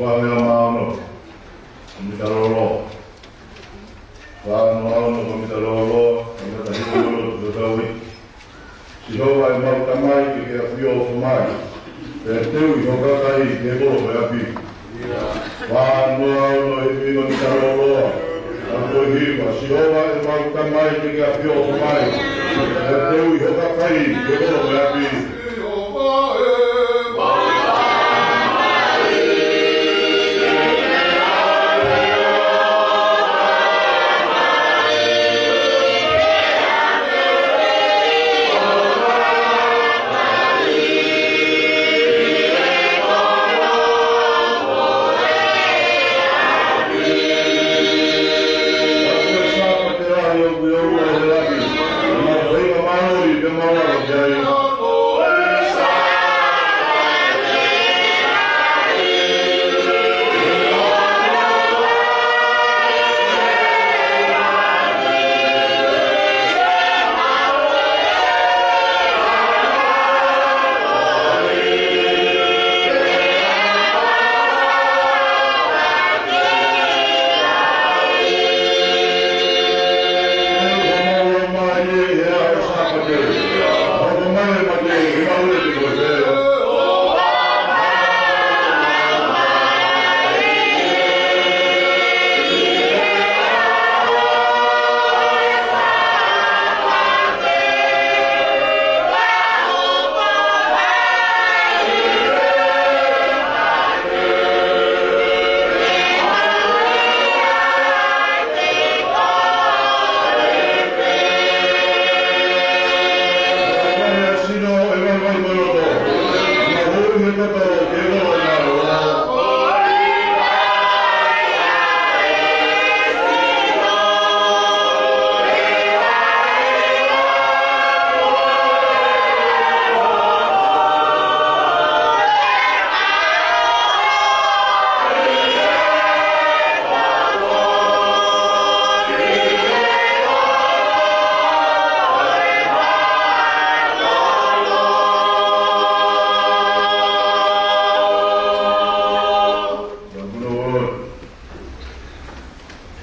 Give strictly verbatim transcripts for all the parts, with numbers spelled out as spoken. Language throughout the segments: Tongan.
Fā meʻa maono, ko mita lolo. Fā meʻa maono, ko mita lolo, ko mita hiko lolo, ko tau i. Sihova ʻemau Tamai, ke ke ʻafio ʻo fai mai. Pea teuʻi ho kakai ki he kolo ko e ʻapi. Fā meʻa maono, ʻi he ʻuhinga mita lolo. Ka ko e hiva, Sihova ʻemau Tamai, ke ke ʻafio ʻo fai mai. Pea teuʻi ho kakai ki he kolo ko e ʻapi.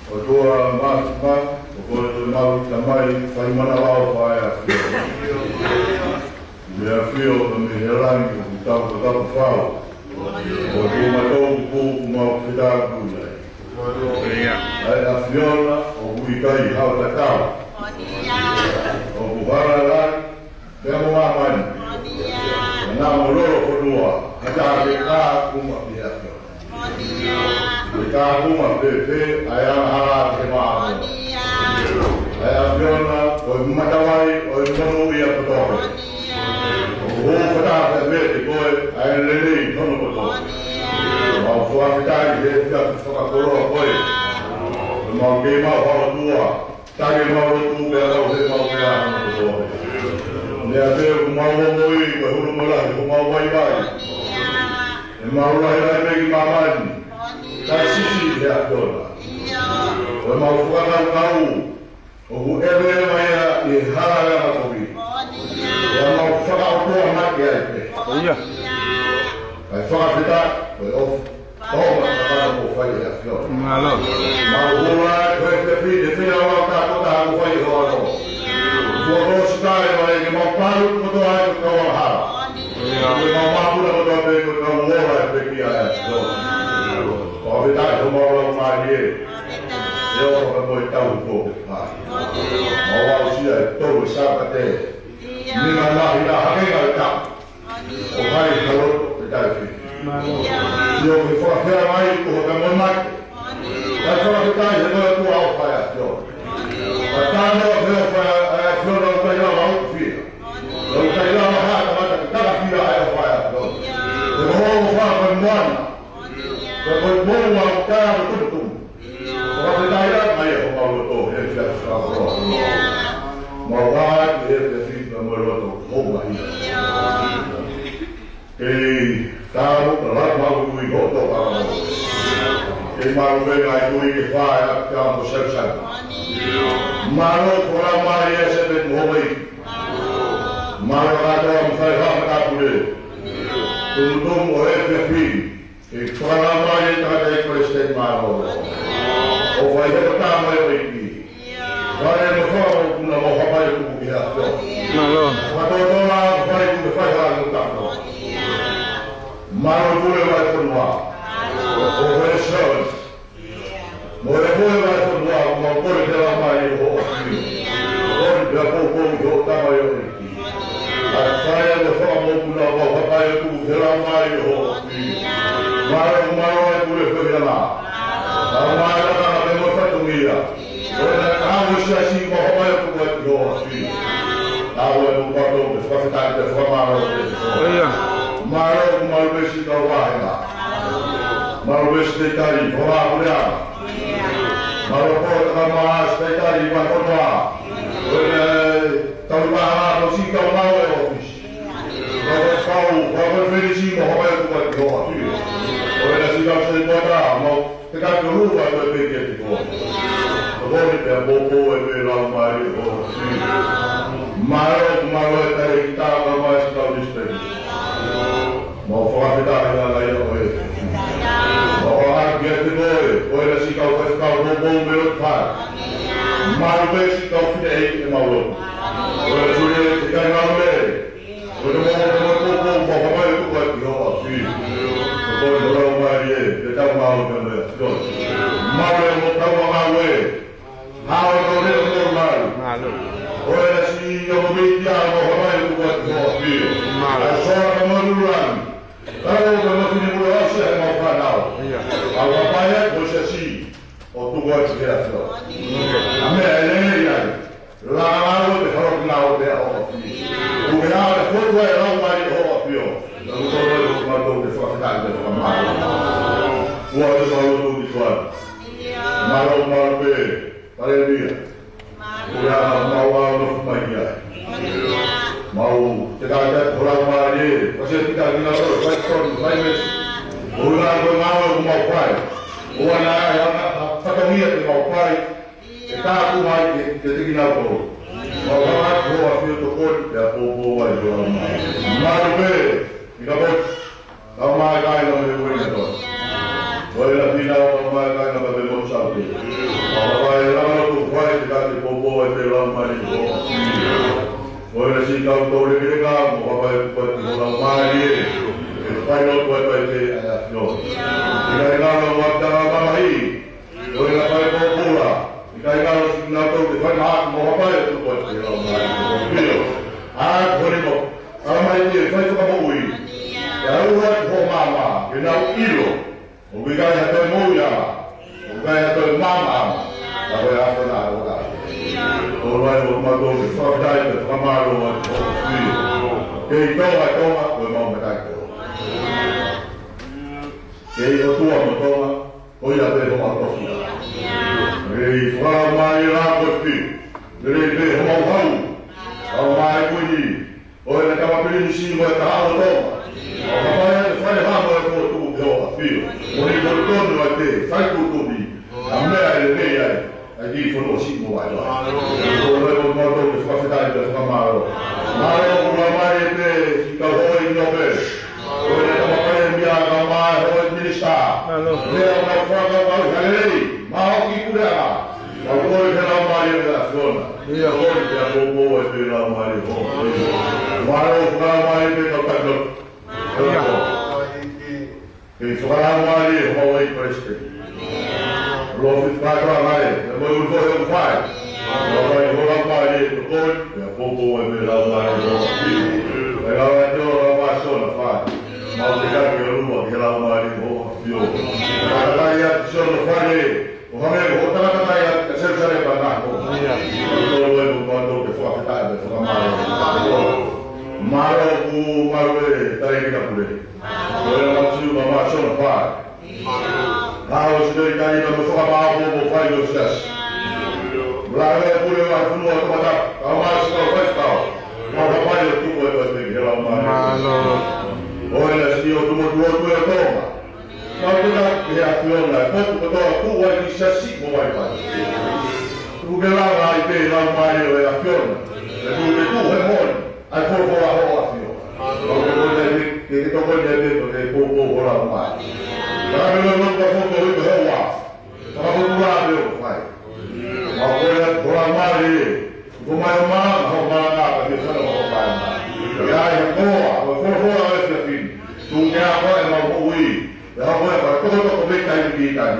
ʻOtua Māfimafi, ko koe ʻemau Tamai, fai mana vao fai a. Mei he ʻafio, mei he langi, ʻoku tau ko tau fau. ʻOtua mātuʻa, ʻoku mau fetapuia. ʻA e ʻAfiona, ʻoku ʻikai hao tatau. ʻOku hala e langi, pea mo māmani. Naʻa mo lolo kotoa, ha taha ke ka kuma ki he ʻAfiona. Ke ka kuma fēfē, ʻa e angahala ki he māmani. ʻA e ʻAfiona, ko e matavai ʻo e monūʻia kotoa. ʻOku hū fakataha pē kiate koe ʻa e lelei hono kotoa. Mau fakafetaʻi he efiafi fakakoloa ko ē. Mau kei mau ʻOtua. Tali ʻemau lotu pea kau he mau pea hono kotoa. Meʻa pē ʻoku mau ongoʻi ko e hulu mo e lahi ʻoku mau vaivai. ʻE mau lahilahi pē ki māmani. Kae siʻisiʻi he ʻAfiona. Ko ʻemau fakakaukau ʻoku ʻeveʻeva ia ʻi he hala ʻo e angakovi. Pea mau fakaʻotua mai ki ai pē. ʻIo. Kae fakafetaʻi, ko e ʻofa. Tau ma kakano ko fai e ʻAfiona. Mālō. Mau hula, ko e efiafi, ʻe fina ua ka ko ta ko fai e hoano. Fua ko sitai, ʻo e ke mau palu kotoa ai ko kau angahala. ʻIo. Ke mau māpuna kotoa pē ko kau ola e pekia e ʻAfiona. Fakafetaʻi ko mau lau mālie. ʻE ʻofa ka mo e tau ko ke fai. Mau aʻusia e tolu e Sāpate. Ni ma lahi na hake na e tau. ʻO hai ka loto e taʻefi. ʻIo ke fakafeangai ko ha ka moe mate. Kae fakafetaʻi he ʻOtua ʻofa e ʻAfiona. Ka tano he ʻofa e ʻAfiona ʻoku ʻikai lava ʻo fia. ʻOku ʻikai lava ha tangata ke takafia ai ʻofa e ʻAfiona. Ko hoʻo ʻofa ko e moana. Ko e moua ʻoku taʻe ʻalu tuʻutuʻu. Fakafetaʻi lahi mai ʻa homau loto he efiafi fakakoloa. Mau ʻai he efiafi ka mo e loto houngaʻia. Kei talu ka lahi mau ui hoto ka mau. Kei mau ue ngai ui ke fai a kia mo Seusana. Mālō ko la mai e se pe mo hoi. Mālō kātoa mo fai hama ka pule. Tumutumu ʻo e efiafi. ʻE fakalaumālie e tangataʻeiki palesiteni, mālō. ʻOfa ʻi hoʻo tama ʻEiki. Fai mo e fakamoʻui kuo mau hapai atu ki he ʻAfiona. Mālō. Fakatōtō ā, fai kuo ke fai hala mo tano. Mālō Pule Vahefonua. ʻOfa ʻi he Siasi. Mo e Pule Vahefonua, mau kole ki he Laumālie ʻo e ʻAfiona. Kole pea poupou ʻi hoʻo tama ʻEiki. ʻA e fai mo e fakamoʻui kuo mau hapai atu ki he Laumālie ʻo e ʻAfiona. Mālō, mālō e Pule Fehilana. Mālō, mālō e lakanga pea mo e fatongia. Ko e na ka mo e Siasi mau hapai atu ki he ʻAfiona. Mālō e mokoto, ke fakafetaʻi pea fakamālō atu. ʻIo. Mālō, mālō pē siʻi kau vāhenga. Mālō pē siʻi tētali, ko e Laumālie. Mālō pē e tama siʻi tētali, mālō pē. Ko e tau i maha ko siʻi kau mau e ʻōfisi. Ko e kau, ko e kau fenisi mo hapai atu ki he ʻAfiona. Ko e na siʻi kau sai kuata, mau te ka tolu atu e peke te ko. Ko e pea poupou e pē Laumālie ʻo e ʻAfiona. Mālō, mālō e tale ki tā ka mai siʻi kau nisipeki. Mau fakafetaʻi ʻa e ʻAfiona. Mau fakafetaʻi kiate koe, ko e na siʻi kau faifekau poupou mo e lotu fai. Mālō pē siʻi kau fineʻeiki ʻemau lotu. Ko e na suli e te kai ngalo le. Ko e na mau, ko e na mau poupou, mau hapai atu ki he ʻAfiona. Ko e na Laumālie, ke tau mau ke me. Mālō e mau tau mau e. Hao e kau leʻo mo e malu. Mālō. Ko e na siʻi ʻo mo miti ʻa mo hapai atu ki he ʻAfiona. Mālō. ʻA e soa ka mo lululami. Kau ka mo fini mula ʻo se he mau fānau. ʻIo. ʻA hapai atu ko e Siasi. ʻO tuku atu ki he ʻAfiona. ʻA e meʻa ʻe lelei ai. Langa ʻo te halo ki ngā ʻo te ʻAfiona. Kuo ke ʻave fotu ai e Laumālie ʻo e ʻAfiona. Naʻa ku tō mai ko mātou te fakafetaʻi te fakamālō. Kuo te mālō tō ki tuan. Mālō, mālō pē. Haleluia. Kuo ʻi ai ʻemau ʻaho ʻo nofo mai ki ai. Mau te ka te ko Laumālie. Ko se tika ki ngā ʻo fai tonu, fai mesi. Kuo ʻi ai ko ngā ʻo mau fai. Kuo ʻi ai ʻa e fatongia te mau fai. ʻE tāku mai ke, ke tiki nau tō. Mau hanga ko ʻAfio tokoni, pea poupou ai ko Laumālie. Mālō pē, ʻi ka poti. Kau mai kāinga mei Uelingatoni. Ko e na fina kau mai kāinga mei Motu Saute. Mau hapai e langa lotu fai te ka te poupou ai pē Laumālie ko. Ko e na siʻi kau tau lekeleka, mau hapai atu pē ko Laumālie. ʻE fai lotu ai pē ʻa e ʻAfiona. ʻIkai ngalo ʻa e tama mamahi. Ko e na fai pōpula. ʻIkai ngalo siʻi kinautolu ke fai maha, mau hapai atu pē ko Laumālie ko. ʻA ko ni mo. Tala mai ke fai fakamoʻui. ʻE ʻalu atu ho māmā, ke nau ʻilo. ʻOku ʻikai ha toe moʻui ʻa. ʻOku ʻikai ha toe māmā ʻa. Ka ko e ʻAfiona ʻoku ʻi ai. Ko e ʻai ʻo mātou ke fakafetaʻi pea fakamālō atu ho ʻAfio. Kei Tonga, Tonga, ko e mau matai ko. Kei ʻOtua mo Tonga, ko ia pē homau tofiʻa. Lelei fakalaumālie la ko e ʻAfio. Lelei pē homau hau. Kau mai Kuini. Ko e na kama Pilinisi mo e kahaʻu ʻo Tonga. ʻO ka fai ʻa e fai hamo e kua tuku ki ho ʻAfio. Mo ni ko tonu ai pē, fai kuo tonu. ʻA e meʻa ʻe lelei ai. ʻA e kiʻi fonua siʻi mo vaivai. Ko e ʻai ʻo mātou ke fakafetaʻi pea fakamālō. Mālō ʻoku ʻomai pē, siʻi kau houʻeiki ʻo pē. Ko e na kama Palēmia, kau mai houʻeiki Minisitā. Mālō. Lea ʻo mau fakakaukau ʻi ha lelei. Mau ki Puleʻanga. Mau kole ki he Laumālie ʻo e ʻAfiona. ʻIo. Kole pea poupou ai pē Laumālie ʻo. Mālō fakalaumālie pē kau taki lotu. ʻIo. Kei fakalaumālie homau ʻEiki Palesiteni. Lofiti kātoa mai, ʻe mo ʻulu ko he ʻoku fai. Mau fai ho Laumālie ʻo tokoni, pea poupou ai pē Laumālie ʻo. Pea lava te o la ma sona fai. Mau te kaki ʻo luma ki he Laumālie ʻo ʻAfio. Ka kai atu sona fai, ʻo hangē ko hoʻo tangata kai atu ka Selusalema na ko. ʻIo. Tō loi mo mātou ke fakafetaʻi, ke fakamālō. Mālō ʻoku mālō e tale ki ka pule. Ko e na matu ma ma sona fai. Ka o si doi kai na mo fakamālō mo fai o siasi. Mālō e Pule Vahefonua Tongatapu, kau mai siʻi kau faifekau. Mau hapai atu ko e tau te ki he Laumālie. Mālō. Ko e na siʻi ʻOtua mo e ʻOtua ʻo Tonga. Mau te ka ki he ʻAfiona, e potu kotoa kuo ʻi ai ki siasi mo vaivai. Tuku ke lava ai pē Laumālie ʻo e ʻAfiona. ʻE tuku ke tuʻu he moʻoni, ʻa e folofola ʻo e ʻAfiona. Mau te kole ke, ke, ke tokoni ai pē, ke Ko hola mai. Ka me lo no ka ko ko i ko hoa. Ka ko kula me o fai. Ma ko le hola mai. Ko mai o ma, ko ma na ka ke sana ko fai. Ya ya ko, ko ko ko la ke fin. Tu ke a ko e ma ko ui. Ya ko e ko ko ko me kai ki kai.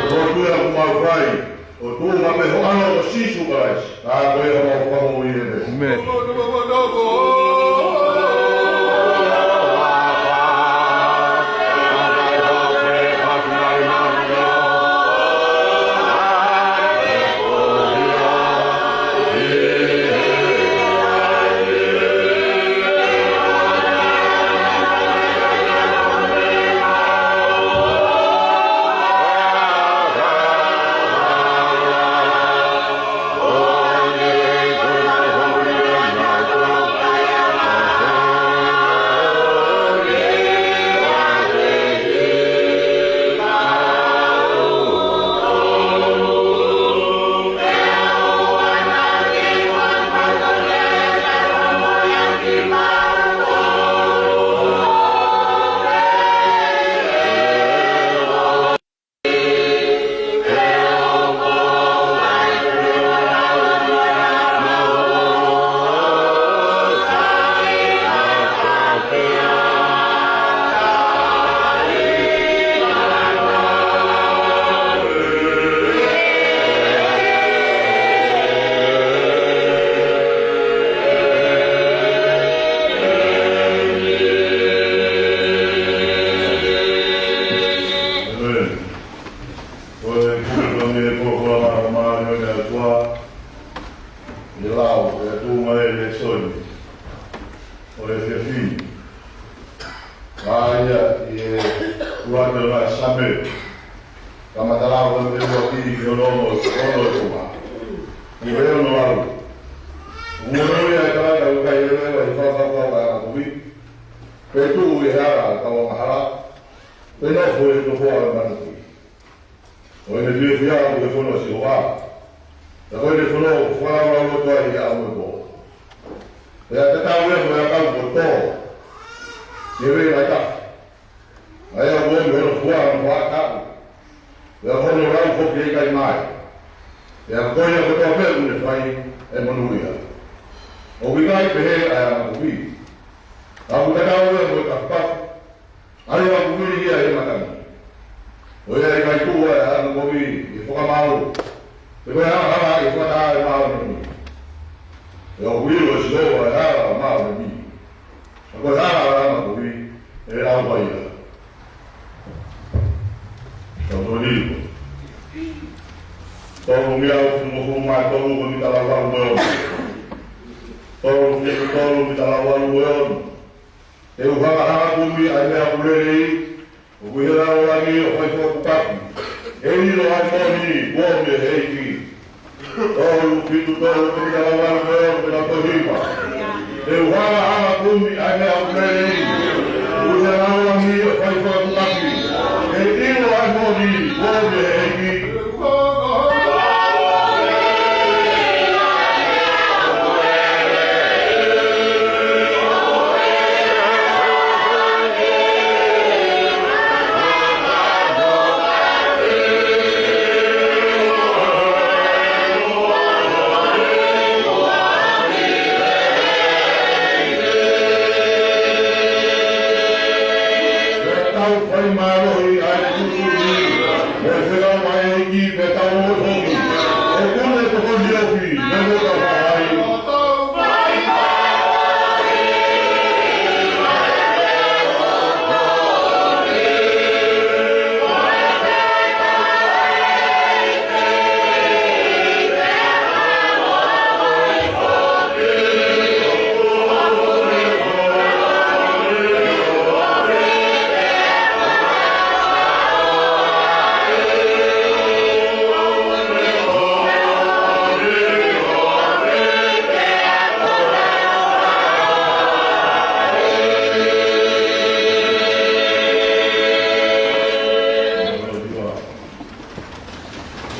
Ko tu ya ko ma fai. ʻO tuʻu maʻu pē hoʻo ʻAlo ko Sīsū Kalaisi. Ka ko ia ʻoku mau fakamoʻui ʻeni. ʻĒmeni. Ko e kumi ko e meʻa ko e folofola māʻoniʻoni ʻa e ʻOtua, ʻi he lau, ʻi he tuʻunga ʻo e lēsoni ʻo e efiafi ni. ʻA ia ʻi he ʻuluaki ʻo e Saame, kamata lau ʻa e meʻa ua ki he ono, ono ʻo e konga. ʻI he ono lau. Monūʻia e kalaika ʻoku ʻikai leleva ʻi he fakakaukau ʻa e angakovi, pe tuʻu ʻi he hala ʻo e kau angahala, pe nofo ʻi he tofoʻa ʻo e manatuʻi. ʻO ʻene fiefia ʻi he fono ʻa Sihova. Pea ko ʻene fono ʻoku fakalaulauloto ai ʻi he ʻaho mo e pō. Pea tatau ia mo e ʻakau kuo tō ʻi he vela ʻi tahi. ʻA ia ʻoku ʻomi hono fua ʻi hono faʻahitaʻu. Pea ko hono lau foki ʻe ʻikai maea. Pea ko ia kotoa pē ʻoku ne fai ʻe monūʻia. ʻOku ʻikai pehē ʻa e angakovi. Ka ʻoku tatau ia mo e kafipafi. ʻA ia ʻoku vili ia ʻi he matangi. ʻO ia ʻe ʻikai tuʻu ʻa e angakovi ʻi he fakamaau, pe ko e angahala ʻi he fakataha ʻo e māʻoniʻoni. He ʻoku ʻilo ʻe Sihova ʻa e hala ʻo e māʻoniʻoni. Ka ko e hala ʻo e angakovi, ʻe lau ia. Ka ko e ʻilo. Tolu mei he fungofulu mā tolu ko e mita lau lau mo e ono. Tolu mei he tolu mita lau lau mo e ono. Te u hanga ʻo kumi ʻa e meʻa ʻoku lelei, ʻoku ʻi he lalo langi ʻo fai fakapapau. ʻE ʻilo ʻa e moʻoni kuo ʻomi ʻe he ʻEiki. Tolu fitu tolu, te u hanga ʻo kumi ʻa e meʻa ʻoku lelei, ʻoku ʻi he lalo langi ʻo fai fakapapau. ʻE ʻilo ʻa e moʻoni kuo ʻomi ʻe he ʻEiki. Pea tau fai mālohi ʻa e tuʻutuʻuni, mo e fekau ʻa e ʻEiki pea tau moʻui foki. ʻOku ne tokoni ofi, mo e tau fai.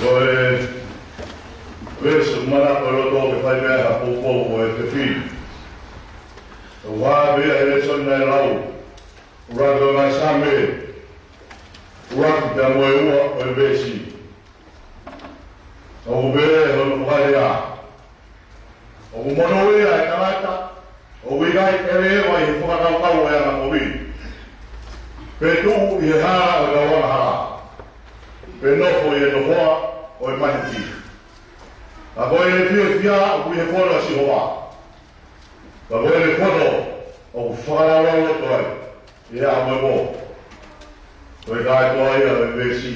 Ko e veesi ʻoku manako ʻi loto ke fai mei ai ha poupou ʻo e efiafi ni. ʻOku hā pē ia he lēsoni naʻe lau. ʻUluaki ʻo e ngaahi Saame, ʻuluaki pea mo e ua ʻo e veesi. ʻOku pehē hono fakalea: ʻOku monūʻia e tangata ʻoku ʻikai ʻeleva ʻi he fakakaukau ʻo e angakovi, pe tuʻu ʻi he hala ʻo e kau angahala, pe nofo ʻi he nofoʻa ʻo e manuki. Ka ko ʻene fiefia ʻoku ʻi he fono ʻa Sihova, ka ko ʻene fono ʻoku fakalaulauloto ai ʻi he ʻaho mo e pō. Ko e kātoa ia ʻo e veesi.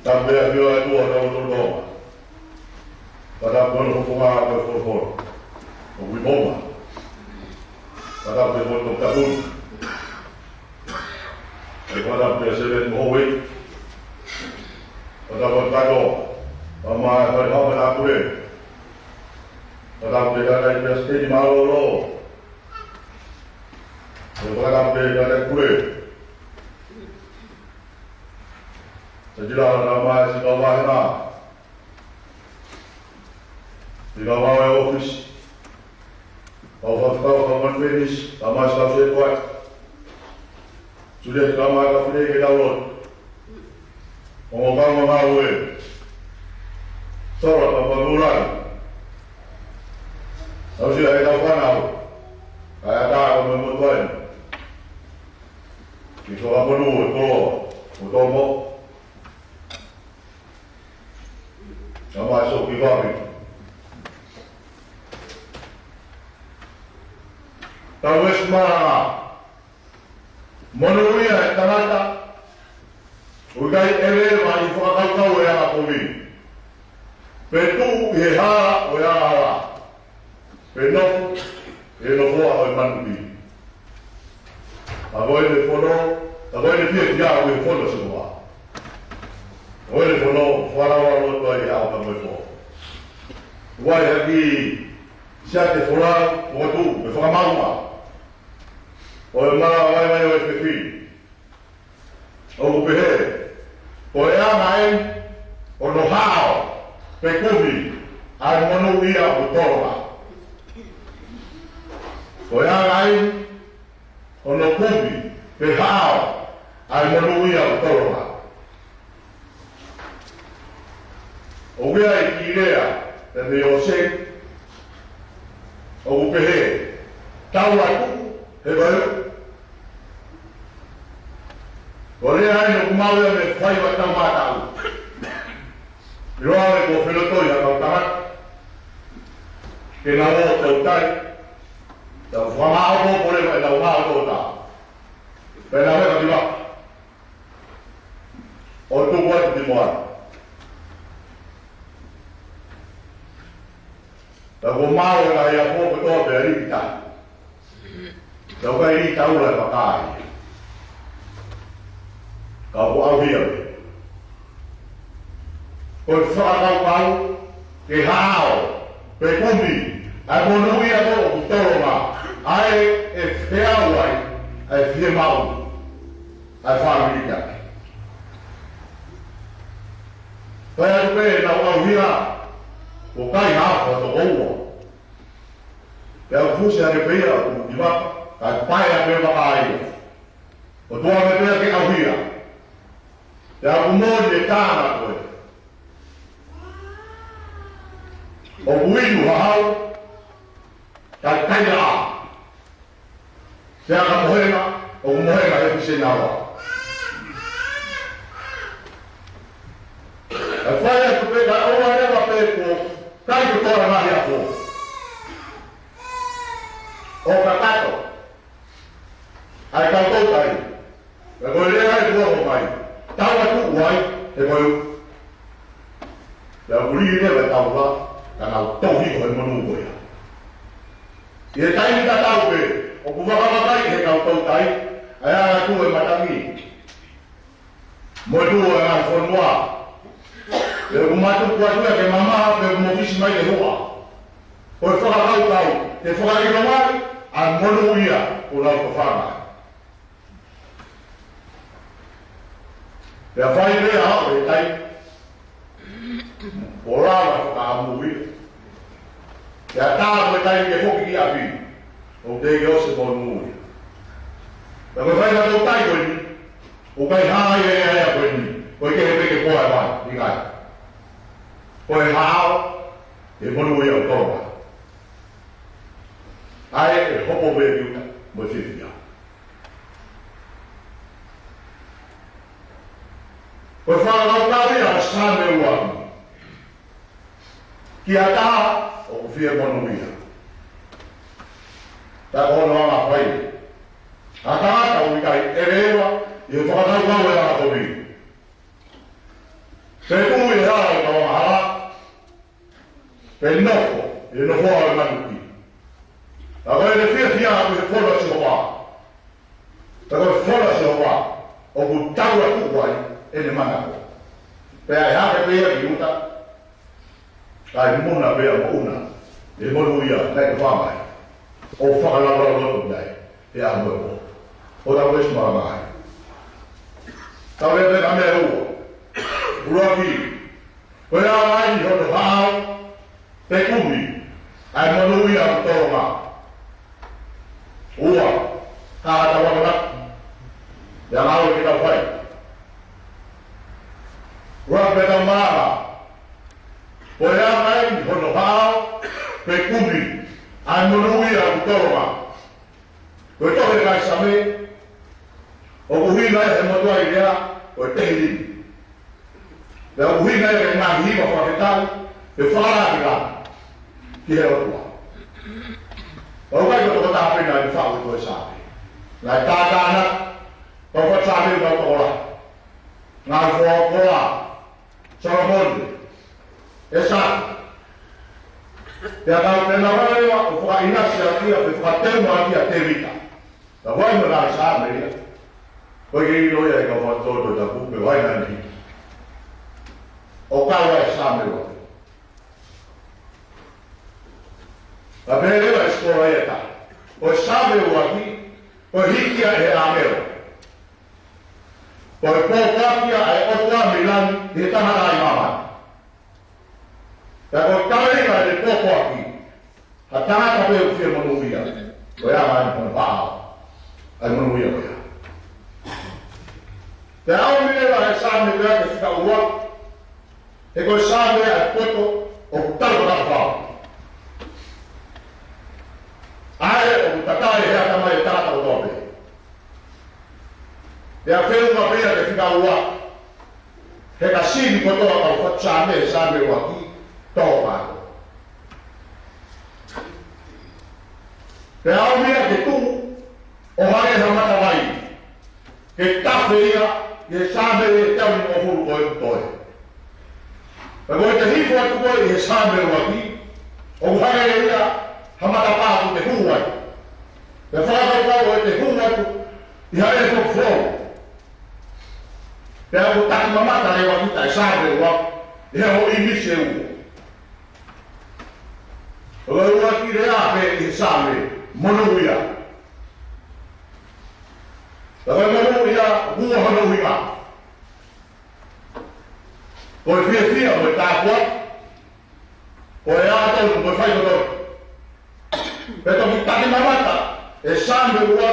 Tapu ʻEiki ʻa e ʻOtua ʻo tautolu ʻOtua. Fakatapu hono fofonga ko e folofola ʻoku ʻi he ʻOtua. Fakatapu e fono tapu. Fakatapu e seven mo e eight. Fakatapu e kātoa. Fakatapu e kātoa. Fakatapu e kātoa. Fakatapu e kātoa. Fakatapu e kātoa. Fakatapu e kātoa. Sila na mai si kau vahe na. Sila mai e ofisi. Kau faifekau, kau manifenis, kau mai si kau setuai. Sulia si kau mai kau fine ke tau lotu. Ongo kau ngāue. Sola kau kau ngulai. Kau sila e kau fanau. Kae ʻatā kau me motuai. Ki so a monu e kolo. Ko tomo. Kau mai so ki vami. Tau esi mā. Monūʻia e tangata ʻoku ʻikai ʻeleva ʻi he fakakaukau ʻo e angakovi, pe tuʻu ʻi he hala ʻo e angahala, pe nofo ʻi he nofoʻa ʻo e manuki. Ka ko ʻene fono, ka ko ʻene fiefia ʻoku ʻi he fono ʻa Sihova. Ka ko ʻene fono ʻoku fakalaulauloto ai ʻi he ʻaho mo e pō. ʻOku ʻi ai ha kiʻi siate folau ʻoku tuʻu pe fakamaauʻa ʻo e malanga vaivai ʻo e efiafi. ʻOku pehē: Ko e anga eni hono hao pe kumi ʻa e monūʻia ʻoku tolonga. Ko e anga eni hono kumi pe hao ʻa e monūʻia ʻoku tolonga. ʻOku ʻi ai e kiʻi lea ʻa e meʻa ʻo Sēmisi, ʻoku pehē: Tau atu, he ko e, ko e lea eni ʻoku maʻu ia mei he faiva taumātaʻu. ʻIloa ʻe ko felotoi ʻa e kau tangata ke nau ō toutai, tau fakamaʻopoʻopo leva ʻenau maʻu toutai. Pea nau ō ki vaka ʻo tuku atu ki moana. Pea kuo maʻu e ngaahi afo kotoa pea lī ki tahi. Pea ʻoku ʻikai lī taula e vakai. Ka ʻoku ʻauhia pē. Ko e fakakaukau ke hao pe kumi ʻa e monūʻia ko ē ʻoku tolonga, ʻa ē ʻe feau ai ʻa e fiemaʻu ʻa e fāmili taki. Pea ʻoku pehē ʻenau ʻauhia, ʻoku ʻikai ha afo toko ua. Pea ʻoku fusi hake pē ia ʻo tuku ki vaka, kae paea pē vaka ia. ʻO tuʻu ange pē ia ke ʻauhia. Pea ʻoku moli e tangata ko ē. ʻOku inu hahau, kae kai ʻā. Pea ka mohenga, ʻoku mohenga he fisi naua. ʻE fai atu pē kae ʻoua leva pē kuo kai kotoa e ngaahi afo. ʻO kakato ʻa e kau toutai. Pea ko e lea ʻa e kuo ʻomai: Tau atu, ʻoua, he ko e uku. Pea ʻoku lī leva e taula, ka nau touhi ko e monū ko ia. ʻI he taimi tatau pē, ʻoku vakavakai he kau toutai ʻa e anga tuʻu e matangi mo e tuʻu e ngaahi fonua. Pea ʻoku mātuku atu ia ke mamaha, pea ʻoku mokisi mai ke huʻa. Ko e fakakaukau ke fakaʻilongaʻi ʻa e monūʻia kuo nau tofanga. Pea fai pē ʻa e tai, ʻo lava fakaʻamu ia. Pea tā ko e taimi ke foki ki ʻapi, ʻoku teʻeki ʻosi monū ia. Pea ko e faingataʻa ko eni, ʻoku ʻikai hā ia ʻi he ʻea ko eni, ko e kehe pē ke poa e vai, ʻikai. Ko e hao, ʻe monūʻia ʻa Tonga. ʻA ia ʻe hopo pē ki uta, mo e fiefia. Ko e fakakaukau ia ʻa e Saame ua. Ki ha taha ʻoku fie monūʻia. Pea ko hono anga fai. Ha tangata ʻoku ʻikai ʻeleva ʻi he fakakaukau ʻo e anga kovi. Pe tuʻu ʻi he hala ʻo e kau angahala. Pe nofo ʻi he nofoʻa ʻo e manuki. Ka ko ʻene fiefia ʻi he fono ʻa Sihova. Pea ko e fono ʻa Sihova ʻoku tau atu ai ʻene manako. Pea ʻe hake pē ia ki uta, kae muna pē ʻa moʻuna ʻe monūʻia naʻe fāmai. ʻO fakalaulauloto ki ai he ʻaho mo e pō. ʻO tau ʻosi malangaʻi. Tau lea pē ka meʻa ua. ʻUluaki, ko e ʻa e ʻai hono hao pe kumi ʻa e monūʻia ʻa Tonga. Ua, ka tau akonaki. Ia ngāue ke tau fai. Ua pe tau maama. Ko e ʻa e ʻai hono hao pe kumi ʻa e monūʻia ʻa Tonga. Ko e tohi ʻa e Saame, ʻoku ʻuhinga ia he motuʻa ʻi lea, ko e Tehilimi. Pea ʻoku ʻuhinga ia he ngaahi hiva fakafetaʻi, he fakalahi la, ki he ʻOtua. Pea ʻoku ʻikai ko e tokotaha pē naʻe faʻu ʻi he Saame. Naʻe tātāna, pea ʻoku faʻu Saame ʻo tau tokolahi. Ngaahi foha koa, Solomone, ʻĒsata. Pea kau pena vale ua ʻo fakaʻinasi ʻaki ia, pe fakateuma ʻaki ʻa Tēvita. Ka vai mo nai Saame ia. Ko e ke ʻilo ia ʻe kau fakatotolo tapu, pe vai nai hiki. ʻO kau ai Saame ua. Ka pehē leva ʻe he sikola ia ta. Ko e Saame ua ki, ko e hiki ia ʻe he ʻāngelo. Ko e pōpoaki ia ʻa e ʻOtua mei langi ki he tangata ʻi māmani. Pea ko e kaveinga ʻene pōpoaki, ha tangata pē ʻoku fie monūʻia, ko e ʻa e ʻai hono hao, ʻa e monūʻia ko ia. Pea ʻomi leva ʻe he Saame ko ia ki he fika ua, he ko e Saame ʻa e poto ʻoku tau fakafau. ʻA ē ʻoku tatae he ʻatamai ʻo e tangata kotoa pē. Pea feʻunga pē ia ki he fika ua. He ka sini kotoa kau fatu Saame, Saame ua ki, tō kātoa. Pea ʻomi ia ke tuʻu ʻo hangē ha matavai. Ke tafe ia ʻi he Saame ʻe teau nimangofulu ko ē ʻoku toe. Pea ko ʻete hifo atu ko ē ʻi he Saame ua ki, ʻoku hangē ia ha matapā ʻoku te hū ai. Pea fakakaukau ʻete hū atu ʻi ha ʻea foʻou. Pea ʻoku takimamata leva kita ʻi he Saame ua, ʻi he ʻū ʻīmisi ʻe ua. ʻUluaki lea pē ʻi he Saame, monūʻia. Ka ko e monūʻia, ua hono ʻuhinga. Ko e fiefia, ko e tāpuaki, ko e ʻā tonu, ko e fai kotoa. Pea toki takimamata ʻe he Saame ua,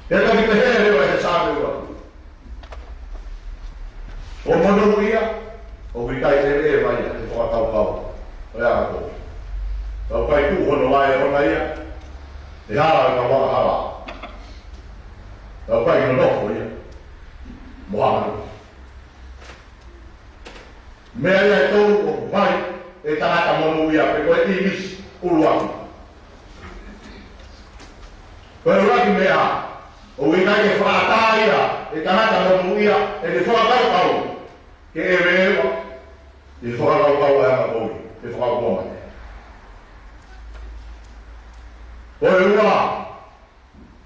pea toki pehē leva ʻe he Saame ua, ko e monūʻia ʻoku ʻikai ʻeleva ia he fakakaukau ʻo e anga kovi. Ka ʻoku ʻikai tuʻu hono vaʻe ʻona ia he hala ʻo e kau angahala. Ka ʻoku ʻikai nonofo ia mo ha manuki. Meʻa ia ʻe tolu ʻoku fai ʻe he tangata monūʻia pe ko e ʻīmisi ʻuluaki. Ko e ʻuluaki meʻa, ʻoku ʻikai ke fakaʻatā ia ʻe he tangata monūʻia ʻene fakakaukau ke ʻeleva ʻi he fakakaukau ʻa e anga kovi, ʻe fakakaukau mai. Ko e ua,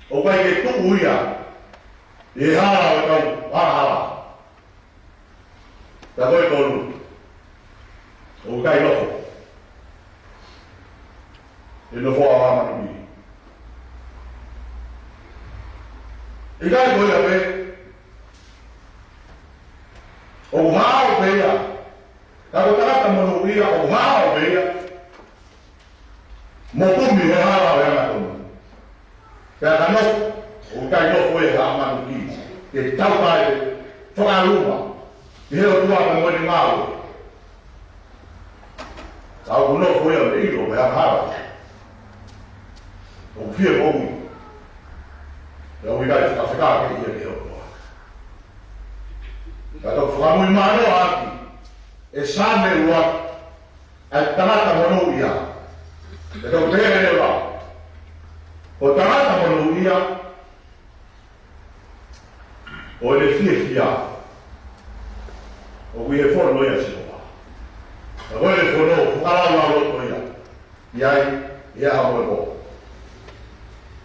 ʻoku ʻikai ke tuʻu ia ʻi he hala ʻo e kau angahala. Ka ko e tolu, ʻoku ʻikai nofo ʻi he nofoʻa ʻo ha manuki. ʻIkai ko ia pē, ʻoku hao pē ia. Ka ko e tangata monūʻia, ʻoku hao pē ia mo kumi he hala ʻo e angatonu. Pea ka nofo, ʻoku ʻikai nofo ia he haʻa manuki, ke taukae, fakaluma, ʻi he ʻOtua pea mo ʻene ngāue. Ka ʻoku nofo ia mei ʻilo, mei he angahala. ʻOku fie moʻui. Pea ʻoku ʻikai fakafekaki ia ki he ʻOtua. Ka toki fakamuimui mālō ʻaki ʻe Saame ʻuluaki ʻa e tangata monūʻia. Pea toki pehē leva, ko e tangata monūʻia, ʻoku ne fiefia ʻoku ʻi he fono ʻia Sihova. Ka ko e fono fakalaulauloto ia ʻi ai, ʻi he ʻaho mo e pō.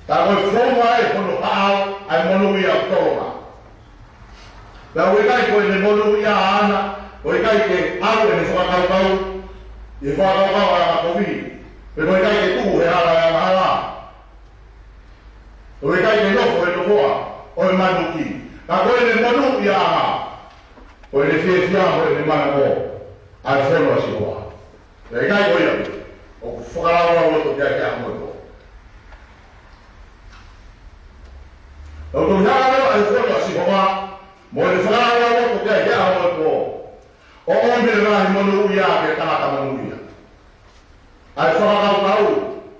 Ka ko e founga ʻa e fono haʻao ʻa e monūʻia ʻoku tolonga. Pea ʻoku ʻikai ko ʻene monūʻia ʻaʻana, ʻoku ʻikai ke ʻalu ʻene fakakaukau ʻi he fakakaukau ʻa e angakovi. Pea ʻoku ʻikai ke tuʻu he hala ʻo e angahala. ʻOku ʻikai ke nofo he nofoʻa ʻo e manuki. Ka ko ʻene monūʻiaʻanga, ko ʻene fiefia mo ʻene manako ʻa e fono ʻa Sihova. Pea ʻikai ko ia pē, ʻoku fakalaulauloto ki ai he ʻaho mo e pō. ʻOku tau hanga leva ʻa e fono ʻa Sihova, mo ʻene fakalaulauloto ki ai he ʻaho mo e pō. ʻO ʻomi e ngaahi monūʻia ki he tangata monūʻia. ʻA e fakakaukau,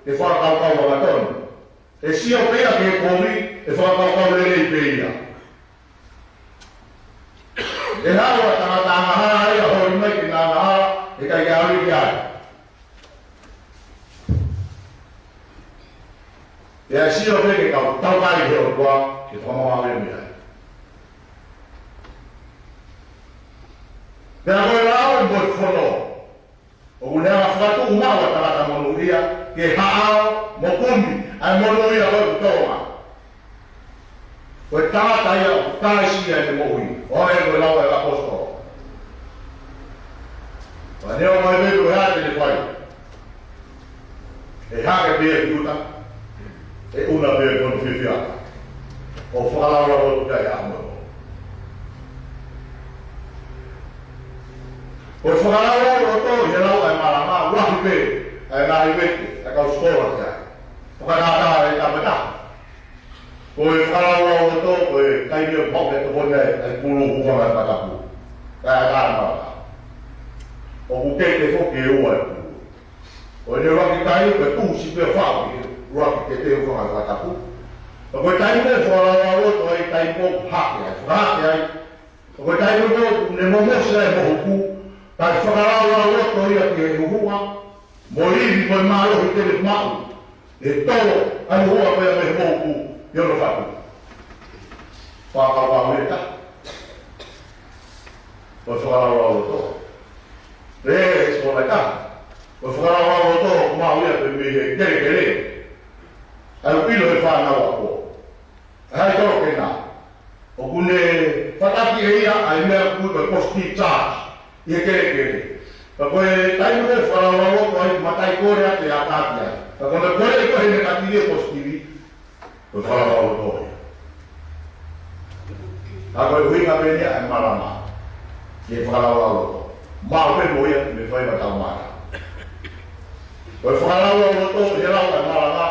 ke fakakaukau angatonu. ʻE sio pē ia ki he kovi, ʻe fakakaukau lelei pē ia. ʻE haʻu ʻa e tangata angahala ia, holi mai ki he angahala, ʻe ʻikai ke ʻalu ki ai. ʻE sio pē ki he kau taukae ʻa e ʻOtua, ke fakamāmālie mei ai. Pea ko e lao mo e fono, ʻoku ne hanga ʻo fakatuʻumaʻu ʻa e tangata monūʻia, ke haʻao mo kumi ʻa e monūʻia ko ē ʻoku tolonga. Ko e tangata ia ʻoku tāisi ai ʻene moʻui, ʻo hangē ko e lau ʻa e ʻaposetolo. Pea neongo e meʻa ko ē ʻe ne fai, ʻe hake pē ia ki ʻuta, ʻe ʻuna pē ia ki hono fiefia, ʻo fakalaulauloto ki ai he ʻaho mo e pō. Ko e fakalaulauloto ʻi he lau ʻa e malanga, ʻoku lahi pē ʻa e ngaahi vete ʻa e kau sikola ki ai. Fakatātā e tapa ʻe taha. Ko e fakalaulauloto, ko e taimi ʻoku maʻu ʻe he tokoni ʻa e pulu ʻo hūfanga he fakatapu, kae ʻatā e malanga. ʻOku keke foki ʻe ua e pulu. Ko ʻene ʻuluaki taimi, ko e tuʻusi pē ʻo faʻu ki he ʻuluaki keke ʻo hūfanga he fakatapu. Ka ko e taimi ʻoku fakalaulauloto ai, taimi ʻoku hake ai, fakahake ai. Ka ko e taimi ʻoku ne momosi ai e mohuku, kae fakalaulauloto ia ki he huhuʻa, mo e ivi mo e mālohi te ne maʻu, ʻe tolo ʻa e huhuʻa ko ia mei he mohuku ʻi hono fatu. Fakakaukau ʻe taha. Ko e fakalaulauloto. Pea ʻe sikola ʻe taha. Ko e fakalaulauloto ʻoku maʻu ia pē mei he kelekele. ʻA ia ʻoku ʻilo ʻe he fānau ako. ʻA ia ko e kena, ʻoku ne fataki ʻe ia ʻa e meʻa ʻoku ui ko e positive charge ʻi he kelekele. Ka ko e taimi ko ē ʻoku fakalaulauloto ai, mataʻikole ʻa e ʻatā ki ai. Ka ko e meʻa ko ē ʻoku ʻi he negative positive, ko e fakalaulauloto ia. Ka ko e ʻuhinga pē ia ʻa e malanga, ke fakalaulauloto. Maʻu pē mo ia, mei he fai matau mata. Ko e fakalaulauloto ʻi he lau ʻa e malanga,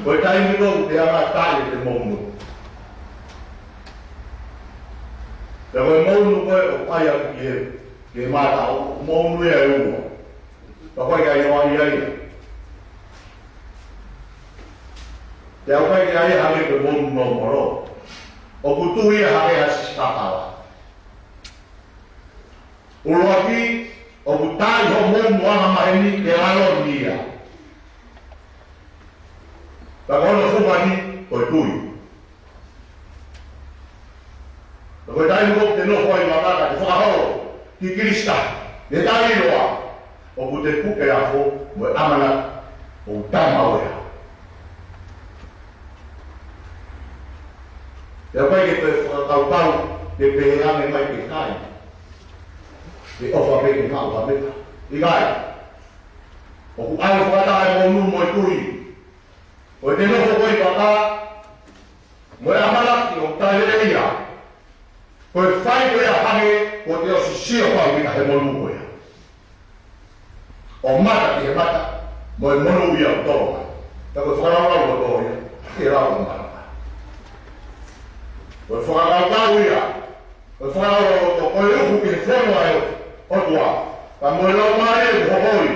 ko e taimi ʻoku te hanga ʻo tali ʻete mounu. Pea ko e mounu ko ē ʻoku ʻai atu ki he, ki he mata, ʻoku mounu ia ʻe ua. Pea ko e ʻikai ʻi ai ia. Pea ʻoku ʻikai ʻi ai ia hangē ko e mounu nōmolo. ʻOku tuʻu ia hangē ha sisikakala. ʻUluaki, ʻoku taaʻi hoʻo mounu angamaheni ke lalo ni ia. Pea ko hono fungani, ko e tui. Pea ko e taimi ʻoku te nofo ai ʻi vaka ka te fakaholo ki Kilisita, ʻi he taimi ʻe ua, ʻoku te puke afo mo e ʻamanaki ʻoku taʻemaʻu ia. Pea ʻoku ʻikai ke toe fakakaukau ke pehē ange mai ke kai. Ke ʻofa pē ke maʻu ha meʻa. ʻIkai. ʻOku ʻalu fakataha e mounu mo e tui. Ko ʻete nofo ko ē ʻi vaka, mo e ʻamanaki ʻoku taʻelele ia, ko e fai ko ia hangē kuo te ʻosi sio pau ia he mounu ko ia. ʻO mata ki he mata, mo e monūʻia ʻoku tolonga. Ka ko e fakalaulauloto ia, ke lau ʻa e malanga. Ko e fakakaukau ia, ko e fakakaukau ko e uku ki he fono ʻa e ʻOtua, ka mo e laumālie ko hoi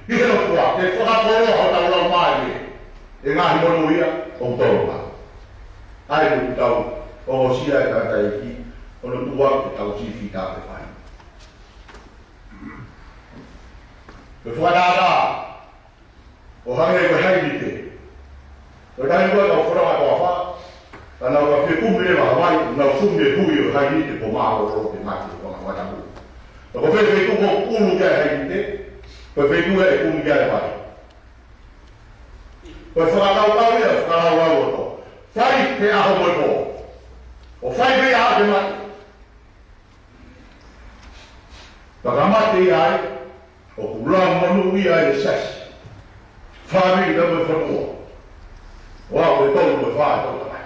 ki he ʻOtua, ke fakakoloa hotau laumālie ʻi he ngaahi monū ia ʻoku tolonga. ʻA ia ʻoku tau ongosia e tangataʻeiki, ʻo ne tuʻu ʻo tau sifi tāpē fai. Ko e fakatātā, ʻo hangē ko e hainite. Ko e taimi ko ē ʻoku folau ʻa e toafa, ka nau ka fie kumi leva ha vai, nau kumi e hui ʻo e hainite kuo mālōlō ke mate ʻi he konga fakatapu. Ka ko e feituʻu ʻoku ʻulu ki ai e hainite, ko e feituʻu ia ʻe kumi ki ai e vai. Ko e fakakaukau ia, fakalaulauloto. Fai he ʻaho mo e pō. ʻO fai pē ia ke mate. Pea ka mate ia ai, ʻoku lau monū ia ʻe he siasi, fāmili pea mo e fonua. ʻO aʻu ki he tolu mo e fā ʻo e tangata.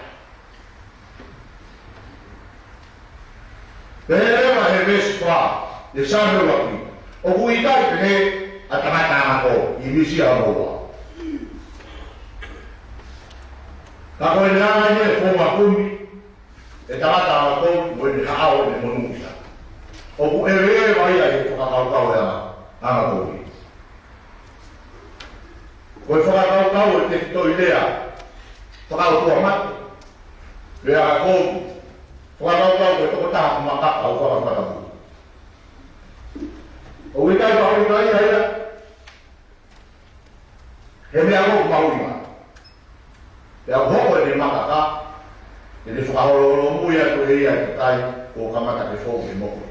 Pehē leva ʻe he veesi fā ʻi he Saame ʻuluaki, ʻoku ʻikai pehē ʻa e tangata angakovi, ʻi Misia mo Ua. Ka ko e anga ia ʻo e founga kumi ʻe he tangata angakovi mo ʻene haʻao ʻene monū ia. ʻOku ʻeveʻeva ia ʻi he fakakaukau ʻo e anga, angakovi. Ko e fakakaukau ʻo e tefitoʻi lea fakaʻotuamate, lea angakovi, fakakaukau ko e tokotaha ʻoku makaka ʻo fakafakatapu. ʻOku ʻikai ke ʻikai ia ia he meʻa ʻoku mahuʻinga. Pea ʻoku hoko ʻene makaka, ʻene fakaholoholomui atu ʻe ia ʻa e kakai kuo kamata ke fou he moʻui.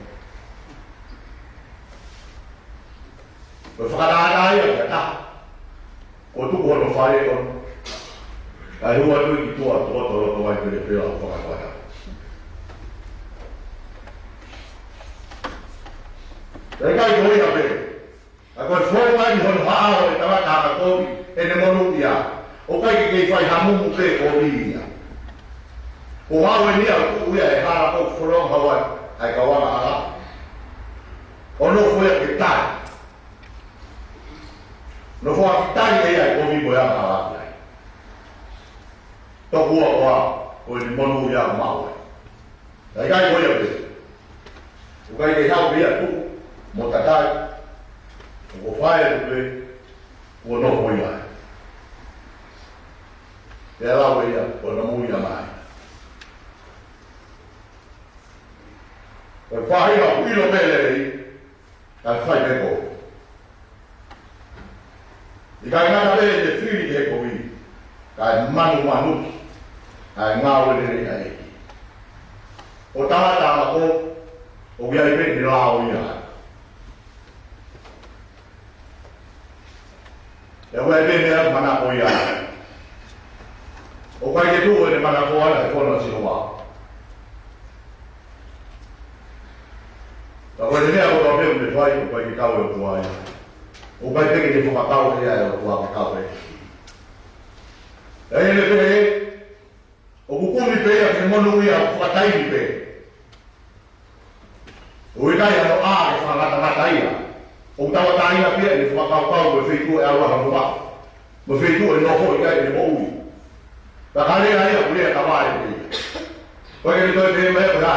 Ko e fakatātā ia ki ha taha kuo tuku hono fale ʻo kai hua tui ki tuʻa, tuʻa tolo to vai pele pela ʻo fakakata. Pea ʻikai ko ia pē. Ka ko e founga ʻi hono haʻao ʻe he tangata angakovi ʻene monū ia, ʻoku ʻikai ke kei fai ha mumu pe kovi ia. Ko e haʻu eni ia ʻo tuʻu ia he hala ko e founga haʻao ʻa e kau angahala, ʻo nofo ia ke tali. Nofo ʻo tali ʻe ia ʻa e kovi mo e angahala ia. Tokua ʻoku ʻi ai ʻene monū ia ʻoku maʻu ai. Ka ʻikai ko ia pē. ʻOku ʻikai ke haʻu pē ia ʻo tuku mo tatai. ʻOku fai atu pē, kuo nofo ia ai. Pea lau ʻe ia, kuo na mui ia mai. Ko e faʻahinga ʻoku ʻilo pē lelei, kae fai pē kovi. ʻIkai ngata pē ʻene fili ki he kovi, kae manumanuki ʻa e ngāue lelei ʻa e ʻEiki. Ko e tangata angakovi, ʻoku ʻi ai pē ʻene lao ia. ʻOku ʻi ai pē ʻene manako ia. ʻOku ʻikai ke tuʻu ʻene manako ʻana he fono ʻa Sihova. Ka ko e meʻa kotoa pē ʻoku ne fai, ʻoku ʻikai ke kau e ʻOtua ia. ʻOku ʻikai pē ke ne fakakau ʻe ia e ʻOtua ke kau e. ʻA ia ʻoku ne pehē, ʻoku kumi pē ia ki he monū ia ʻoku fakataimi pē. ʻOku ʻikai hano ʻā ke fakangatangata ia. ʻOku tauʻatāina pē ia ʻene fakakaukau mo e feituʻu ʻe ʻalu ai hono vaʻe, mo e feituʻu ʻe nofo ai ʻene moʻui. Ka ka lea ia, ʻoku lea tavae pē ia. Ko e ke ne toe pehē mai ko e hā?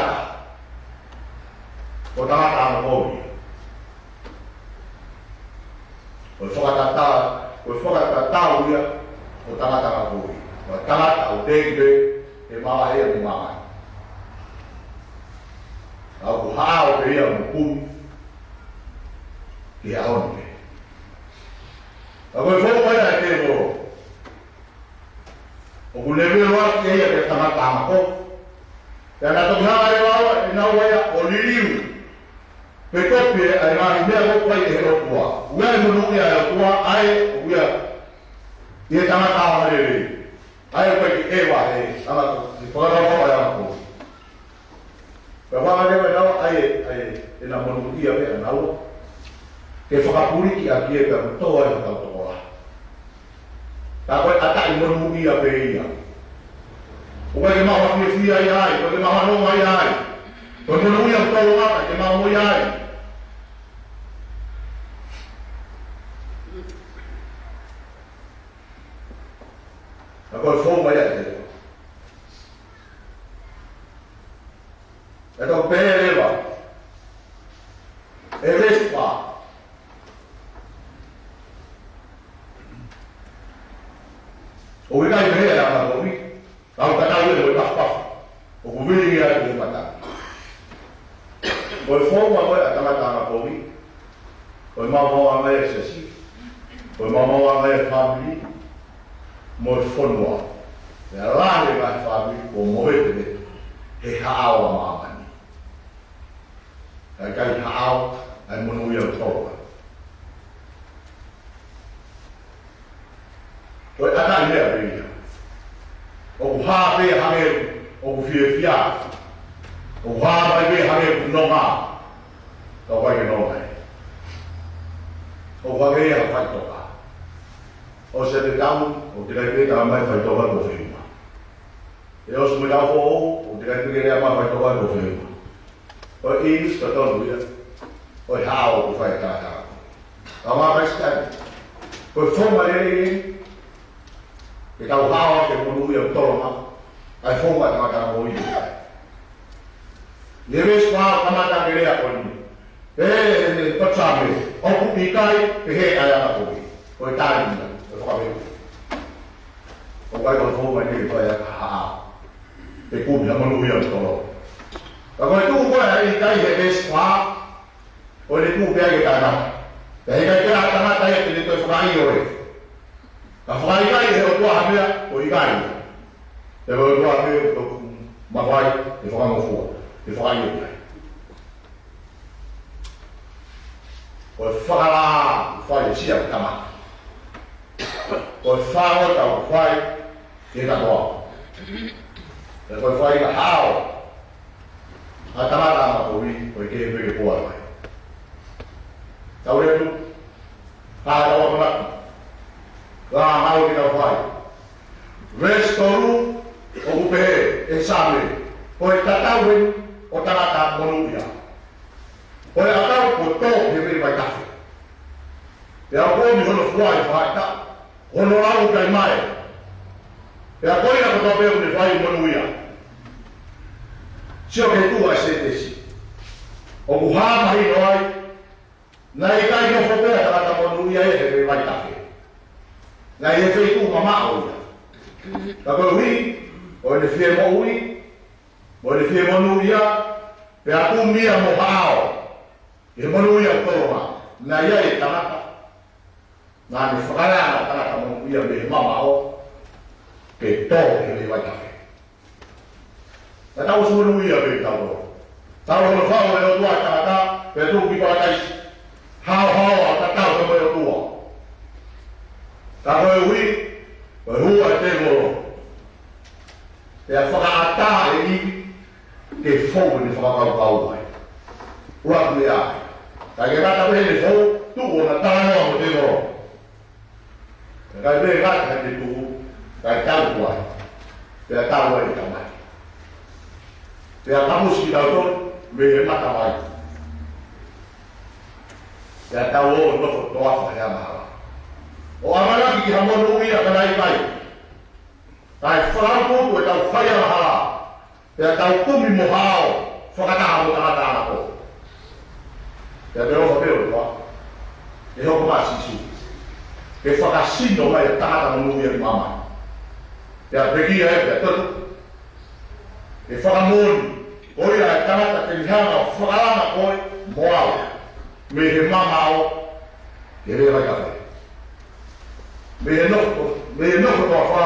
Ko e tangata angakovi. Ko e fakatātā, ko e fakatātā ia ʻo e tangata angakovi. Ko e tangata ʻoku teʻeki pē ke mavahe ia mei māmani. Ka ʻoku haʻao pē ia mo kumi ki he ʻaho ni pē. Ka ko e founga ia ʻa e tēvolo. ʻOku ne velo atu ʻe ia ki he tangata angakovi. Pea na toki hanga ʻe ia ʻo, ʻe naua ia ʻo liliu pe kopi ʻa e ngaahi meʻa ʻoku fai ʻe he ʻOtua. ʻOku ʻi ai e monū ia ʻa e ʻOtua, ʻa ē ʻoku ʻi ai ʻi he tangata angalelei. ʻA ē ʻoku ʻikai ke ʻeva he anga, he fakakaukau ʻa e angakovi. Pea ʻoku hanga leva ʻe naua ʻa e, ʻa e, ʻena monūʻia pē ʻa naua, ke fakapuliki ʻaki ia pea mo tō ai hotau tokolahi. Ka ko e ʻataʻi monūʻia pē ia. ʻOku ʻikai ke maʻu ha fiefia ia ai, ʻoku ʻikai ke maʻu ha nonga ia ai. Ko e monūʻia ʻoku tolonga ka ʻikai ke maʻu mo ia ai. Ka ko e founga ia ʻa e ʻE veesi fā. ʻOku ʻikai pehē ʻa e angakovi, ka ʻoku tatau ia mo e pafupafu ʻoku vilingia ʻi he matangi. Ko e founga ko ē ʻa e tangata angakovi, ko e maumauʻanga ia e siasi, ko e maumauʻanga ia e fāmili, mo e fonua. Pea lahi e ngaahi fāmili kuo movetevete he haʻao ʻa māmani. Ka ʻikai haʻao ʻa e monūʻia ʻoku tolonga. Ko e ʻataʻi lea pē ia. ʻOku hā pē hangē ʻoku fiefia. ʻOku hā mai pē hangē ʻoku nonga. Ka ʻoku ʻikai ke nonga ia. ʻOku hangē ia ha faʻitoka. ʻOsi ʻa e taʻu, ʻoku teʻeki ai pē ke tala mai e faʻitoka kuo feʻunga. ʻE ʻosi mo e taʻu foʻou, ʻoku teʻeki ai pē ke lea mai e faʻitoka kuo feʻunga. Ko e ʻīmisi totonu ia ʻo e haʻao ʻoku fai ʻe he tangata angakovi. Ka ʻoku ʻikai ke ʻasi. Ko e founga lelei eni ke tau haʻao ki he monūʻia ʻoku tolonga, ʻa e founga ʻa e tangata angakovi. ʻI he veesi fā kamata ke lea ko eni. ʻE, ʻe, ʻe, Toketā Saame, ʻoku ʻikai pehē ʻa e angakovi. Ko e tali ia, ko e fakapehē. ʻOku ʻikai ko e founga ia ke fai ʻaki ha haʻao. Ke kumi ha monūʻia ʻoku tolonga. Ka ko e tuʻu ko ē ʻa e ʻikai he veesi fā, ko e tuʻu pē ia ki he tangata. Pea heʻikai ke ʻi ai ha tangata ia te ne toe fakaʻio ē. Ka fakaʻikaiʻi ʻe he ʻOtua ha meʻa, ko e ʻikai ia. Pea ko e ʻOtua pē ʻoku toki mafai ke fakangofua, ke fakaʻio ki ai. Ko e fakalaʻā ʻoku fai ʻe siʻa mo e tangata. Ko e faingataʻa ʻoku fai ki he katoa. Pea ko e faʻahinga haʻao ʻa e tangata angakovi, ko e kehe pē ke poa mai. Tau lea atu, ka tau akonaki. Ka ngalo ke tau fai. Veesi tolu, ʻoku pehē ʻe Saame, ko e tatau eni ʻo e tangata monūʻia. Ko e ʻakau kuo tō he veʻe vaitafe. Pea ʻoku ʻomi hono fua ʻi he faʻahitaʻu, hono lau ʻoku ʻikai mae. Pea ko ia kotoa pē ʻoku ne fai ʻoku monūʻia. Sio ki he tuʻu ʻa e sētesi. ʻOku hā mahino ai, naʻe ʻikai nofo pē ʻa e tangata monūʻia ia he veʻe vaitafe. Naʻe ʻi he feituʻu mamaʻo ia. Ka koeʻuhi ko ʻene fie moʻui, mo ʻene fie monūʻia, pea kumi ia mo haʻao ʻi he monūʻia ʻoku tolonga. Naʻe ʻi ai e tangata naʻa ne fakalea ʻa e tangata monūʻia mei he mamaʻo ke tō he veʻe vaitafe. Ka tau ʻosi monūʻia pē kitautolu. Tau ʻosi faʻu ʻe he ʻOtua e tangata, pea tuku ki Palataisi. Haohaoa, tatau pē mo e ʻOtua. Ka koeʻuhi ko e hū ʻa e tēvolo, pea fakaʻatā ʻe ʻIvi ke fou ʻene fakakaukau ai. ʻUluaki meʻa ia. Ka ʻikai ke ngata pē heʻene fou, tuku ʻo na talanoa mo e tēvolo. Kae pehē ʻe ngata heʻene tuku, kae tau ai. Pea tau ai e tamai. Pea kamusi kitautolu mei he matavai. Pea tau ō ʻo nofo toafa he angahala. ʻO ʻamanaki ki ha monūʻia ka naʻe ʻikai. Kae fakautuutu ʻetau fai angahala, pea tau kumi mo haʻao fakataha mo e tangata angakovi. Pea ʻofa pē ʻOtua, ʻe hoko mai ʻa Sīsū ke fakasino mai ʻa e tangata monūʻia ki māmani. Pea pekia ē, pea toetuʻu. ʻE fakamoʻoni, ko ia e tangata te ne hanga ʻo fakalanga koe mo au mei he mamaʻo ki he veʻe vaitafe. Mei he nofo, mei he nofo toafa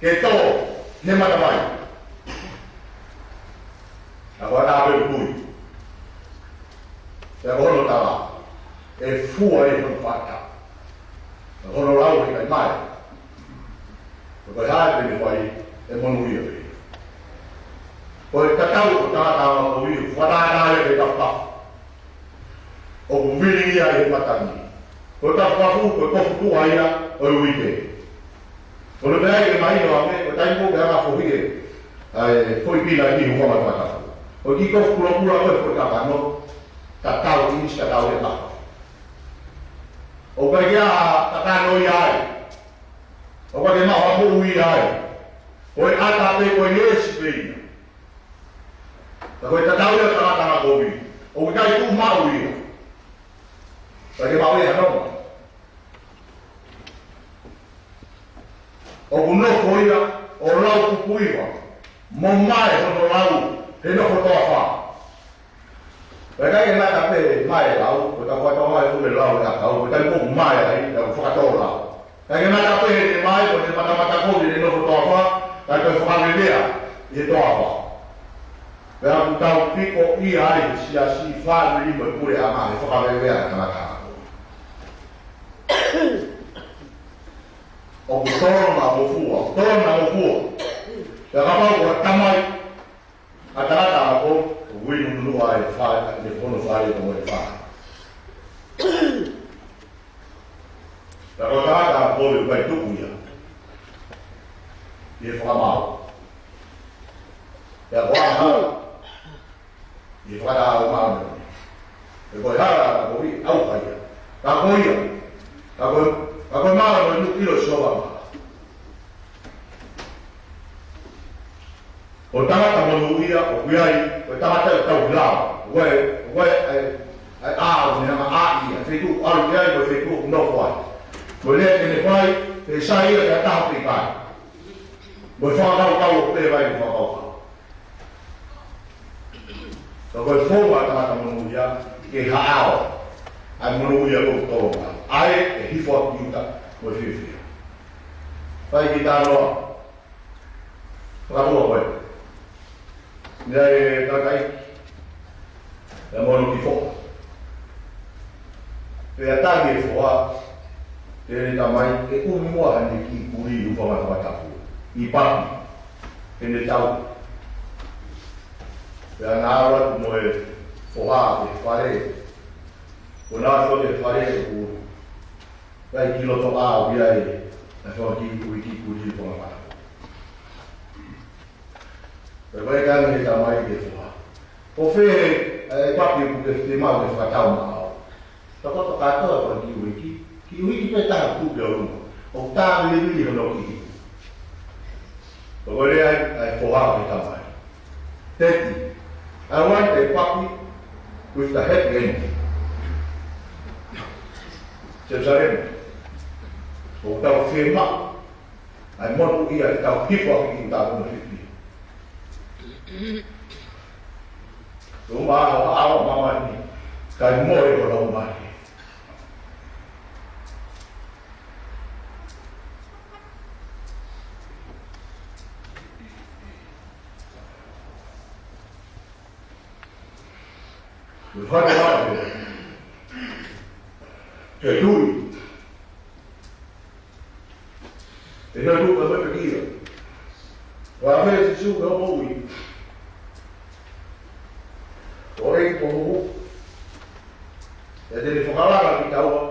ke tō he matavai. Ka ko e ʻatā pē ʻoku tui. Pea ko hono tala, ʻe fua ʻe hono faʻahitaʻu. Ka ko hono lau ʻe ʻikai mae. Ka ko e hā ʻe pehē fai, ʻe monūʻia pē. Ko e tatau ʻo e tangata angakovi, fakatātā ia ki he tafaʻaki ʻoku vilingia ʻi he matangi. Ko e tafaʻaki, ko e kofu tuʻa ia ʻo e uike. Ko e meʻa ia ke mahino ange, ko e taimi ʻoku ke hanga ʻo fohi ʻe, ʻa e foʻi pila ki he hūfanga he fakatapu. Ko e kiʻi kofu kulokula ko e foʻi kakano, tatau ʻi he ʻīmisi, tatau ia e tafaʻaki. ʻOku ʻikai ke ʻi ai ha kakano ia ai. ʻOku ʻikai ke maʻu ha moʻui ia ai. Ko e ʻata pē, ko e ngeʻesi pē ia. Ka ko e tatau ia ʻo e tangata angakovi. ʻOku ʻikai tuʻu maʻu ia. ʻoku nofo ia ʻo lau kupuiva, mo mae hono lau he nofo toafa. Pea ʻikai ke ngata pē he mae lau, ko e tau fakatoa mai ʻoku ne lau e ʻakau, ko e taimi ʻoku mae ai, ʻoku fakatō lau. ʻIkai ke ngata pē he ne mae, ko e ne matamata kovi he nofo toafa, ka ko e fakavevea ʻi he toafa. Pea ʻoku tau piko ia ai, siasi, fāmili mo e puleʻanga he fakavevea ʻa e tangata. ʻOku tolonga ngofua, tolonga ngofua. Pea kapau ko e tamai ʻa e tangata ako, ʻoku inu nunu ai fa, ne kono fale ko e fa. Pea ko e tangata ako ʻoku ʻikai tuku ia ʻi he fakamaau. Pea ko e hala, ʻi he fakataha ʻo e māmani. Pea ko e hala, ka ko ia, ʻauha ia. Ka ko ia, ka ko, ka ko e māmani ʻoku ʻilo Sihova. Ko e tangata monūʻia ʻoku ʻi ai, ko e tangata ʻoku tauhi lao. Ko e, ko e, ʻa e, ʻa e ʻao, ne hanga ʻo ʻai ia, feituʻu ʻalu ki ai, ko e feituʻu ʻoku nofo ai. Ko e lea te ne fai, pe sai ia ki ha taha pe ʻikai. Mo e fakakaukau ʻoku pehē ai mo e fakakaukau. Ka ko e founga ʻa e tangata monūʻia, ke haʻao ʻa e monūʻia ʻoku tolonga. ʻA ē ʻe hifo ʻa Siuta mo e fiefia. Fai ki tānoa. Fakalua ko ē. Naʻe ʻi ai e kakai, ʻa e mono ki foha. Pea tali e foha, ʻe ne tamai, ʻe ʻumi muʻa haʻane kiʻi kulī ʻi he ʻufa matapatapu. ʻI papi, ʻe ne tau. Pea na ʻalu atu mo e foha ki he fale. Ko na ʻalu ki he fale ʻoku ʻikai ki loto ʻao ia ʻe, ʻa e foha kiʻi kulī, kiʻi kulī ʻi he ʻufa matapatapu. Pea vakai ange he tamai ki he foha. Ko fē ʻa e papi ʻoku ke fiemaʻu ke fakatau maʻau? Ka ko e kātoa ko e kiʻi uiki. Kiʻi uiki pē taha kuke o luma. ʻOku tāvilivili hono kiʻi. Pea ko e lea ʻa e foha ki he tamai. Daddy, I want a puppy with the happy ending. Jerusalem. ʻOku tau fiemaʻu ʻa e monūʻia ke tau hifo ʻaki ʻi he taʻu mo fifi. Luma ʻo haʻao māmani, kae mole ʻo lau mai. Mo fai ʻa e ke tui. ʻE nau tuka mai pē kia. ʻOku ʻave Sīsū ki hoʻo moʻui. ʻO ʻEiki ko hoʻo moʻui. ʻE te ne fakalanga kitaua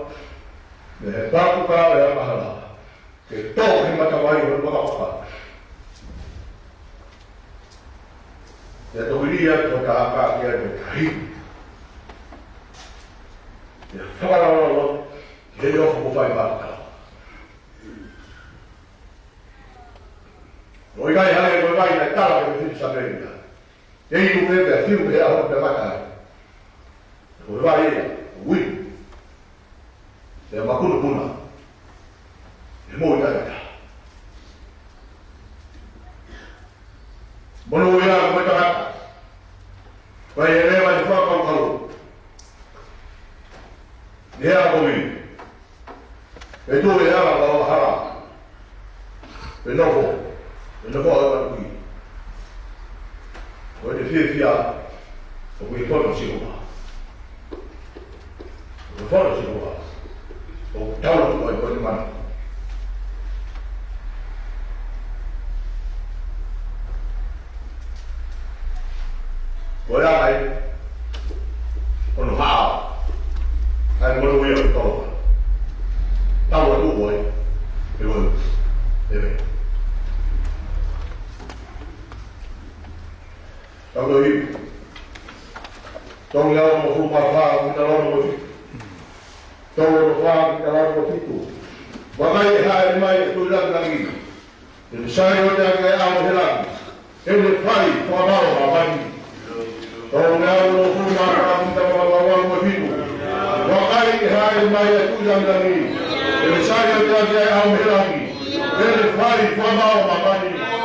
mei he paku ka e angahala. Ke tō he matavai ʻo e vakavaka. Ke tokoni ia ko e taha ki ai ko e tahi. Ke fakalaulauloto, ke ʻilo ko e fai mātā. ʻOku ʻikai hale ko e vai naʻe tala ke fili Samēlia. Ke inu pē pea fiu pē ʻaho pē mata ai. Ko e vai ia, ui. Pea makunupuna. He moʻui taʻengata. Monūʻia ko e tangata. Pea ʻi he leva ʻi he fakakaukau. ʻI he ako mi. ʻE tuʻu ʻi he ala ʻo e hala. ʻE nofo. ʻE nofo ʻa e ʻalu ki. Ko e fiefia. ʻOku ʻi he fono ʻo Sihova. ʻOku ʻi he fono ʻo Sihova. ʻOku tau atu ai ko e mana. Ko e ʻai, ko hono haʻao, ʻa e monūʻia ʻoku tolonga. Tau atu ai, ʻe ʻoku, ʻe ʻoku. Tau atu ai, tau atu ai, tau atu ai, tau atu ai, tau atu ai, vakai ʻe hāʻele mai ʻa e Tuʻi langilangi. ʻE ne sai ʻo teʻaki ʻa e ʻao he langi. ʻE ne fai, fakamaau ʻa māmani. Tau atu ai, tau atu ai, tau atu ai, tau atu ai, vakai ʻe hāʻele mai ʻa e Tuʻi langilangi. ʻE ne sai ʻo teʻaki ʻa e ʻao he langi. He fai ko mau mamani.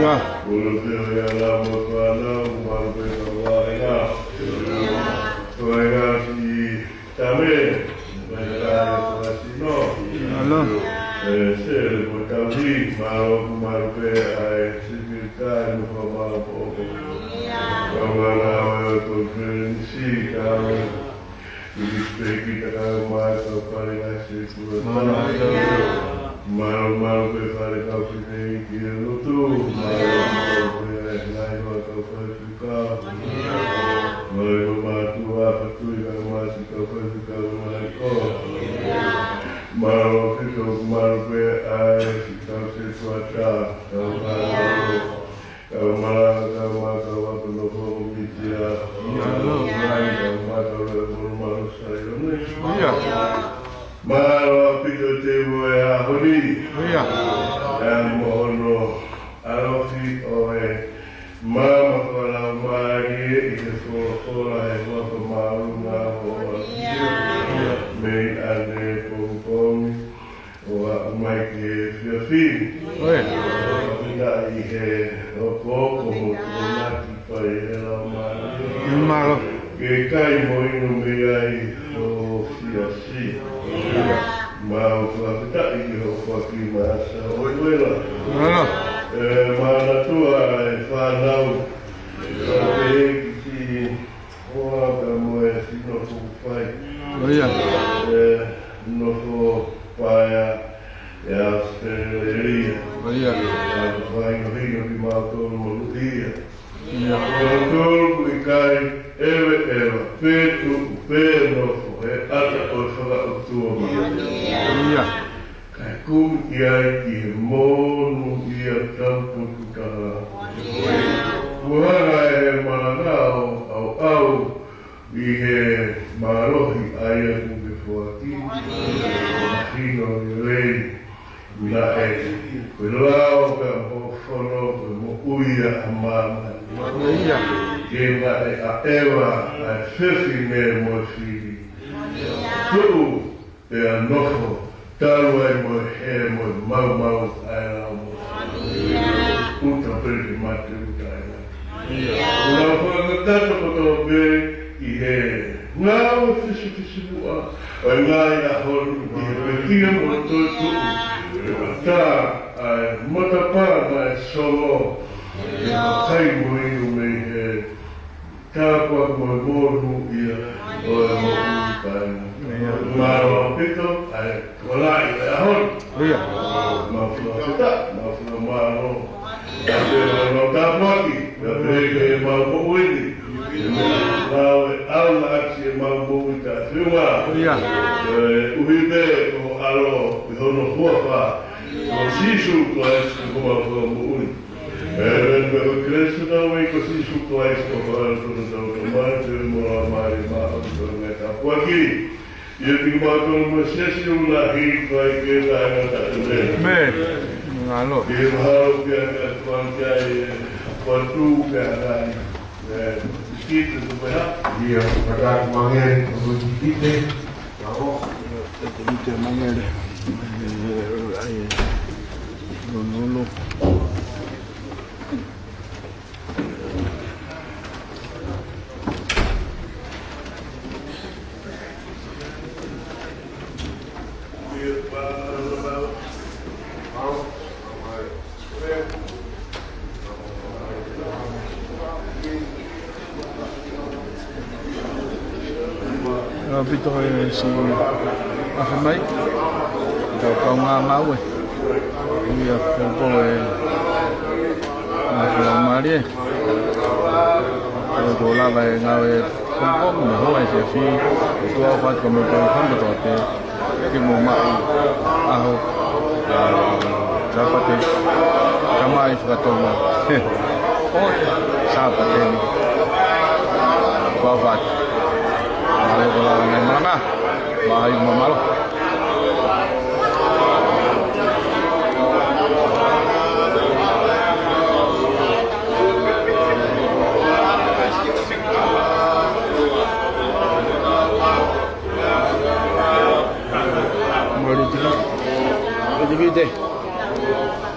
Ia. Ia. Alo. Mālō, mālō pē fale kau fine ki he lotu. Mālō, mālō pē ʻa e ngaahi hoa kau faifekau. Mālō e mātuʻa fakatui kae ʻumaʻā siʻi kau faifekau ʻa e ʻaho. Mālō ʻaupito, mālō pē ʻa e siʻi kau setuata, kau mālō. Kau malanga, kau mā, kau ako nofo mītia. Mālō. Kau mā, kau lea, kau mā, kau sai, ʻo nei. Ia. Mālō ʻaupito te ua e ʻaho ni. Ia. ʻA e moʻono ʻalofi ʻo e maama fakalaumālie ʻi he folofola he huafa māʻolunga ʻo e ʻOtua. Ia. Mei ʻanepongipongi ʻo aʻu mai ki he efiafi ni. ʻOi. ʻOku ʻi he hokohoko mo e tokonaki fai ʻe he Laumālie. Mālō. Ke kai mo inu mei ai ho siasi. Mau fakafetaʻi ki hoʻo foaki mai ʻa Sāuela. Mālō. ʻE, Manatua e fānau. Ka pehē ki siʻi hoa ka mo e siʻi nofo fai. ʻOi. ʻE, nofo paea ʻi ʻAositelēlia. ʻOi. Ka ko e faʻahinga hino kimautolu mo ia. Ia. Ko kinautolu ʻoku ʻikai ʻeveʻeva, pe tuʻu, pe nofo, he ʻata ʻo e fakaʻotuama. Ia. Kae kumi ki ai ki he monūʻia taupotu taha. Kuo hanga ʻe he malanga ʻo ʻauʻau ʻi he mālohi ʻa ia kuo ke foaki. Mahino lelei naʻe ko e lao ka mo e fono ko e moʻui ʻa māmani. Ia. Ke naʻe ʻaʻeva ʻa e fefine mo e fili. Tuʻu pea nofo, talu ai mo e hē mo e maumau ʻa e lao mo. ʻUta pē ke mate ʻuta ai. ʻOku nau fakakakato kotoa pē ʻi he ngāue fisifisimuʻa ʻo e ngaahi ʻaho ni ʻi he pekia mo e toetuʻu. Pea tā ʻa e matapā naʻe songo. Pea kai mo inu mei he tāpuaki mo e monūʻia ʻo e moʻui taʻengata. Mālō ʻaupito ʻa e tokolahi ʻo e ʻaho ni. Ia. Mau fakafetaʻi, mau fakamālō. Ka te Tāpuaki, ka pehē ki heʻemau moʻui ni. Ke mau lau e ʻalu ʻaki ʻemau moʻui taʻefeʻunga. ʻIo. Koeʻuhi pē ko ho ʻAlo, ʻi hono huafa, ko Sīsū Kalaisi ko homau Fakamoʻui. ʻĒmeni. Pea ko e kelesi ʻa e ʻOtua ko Sīsū Kalaisi, ko e fakaʻaufuli ʻa e Tamai, pea mo e Laumālie Māʻoniʻoni, ʻo tāpuakiʻi ʻa kimautolu mo e siasi ʻo e ngaahi kakai ke taʻengata. ʻĒmeni. ʻĒmeni. Mālō. Ke mahalo pē ʻa e tuan kai, ʻe, patu pē ʻa e kai. ʻE, sikite tu pē ha. ʻIo, fakatapu Mangele, ko e sikite. Mālō. Sikite Mangele. ʻAi, ʻai, ʻai. Nonolo. ʻAupito e siʻi afe mai, tau kaungā maʻu e. ʻIo, ko e pō e ngaahi Laumālie. Ko e lava e ngāue pongipongi mo e hoa e siasi, ʻe tuʻu ʻo fatu ka mo tau hanga tote. Ke mo maʻu ʻaho, ʻa, Sāpate, ka mai fakatonga. ʻO Sāpate ni. Kua fatu. Mālō ko e lava ngaahi malanga. Mālō, mālō. Mālō, tiki. Tiki, tiki.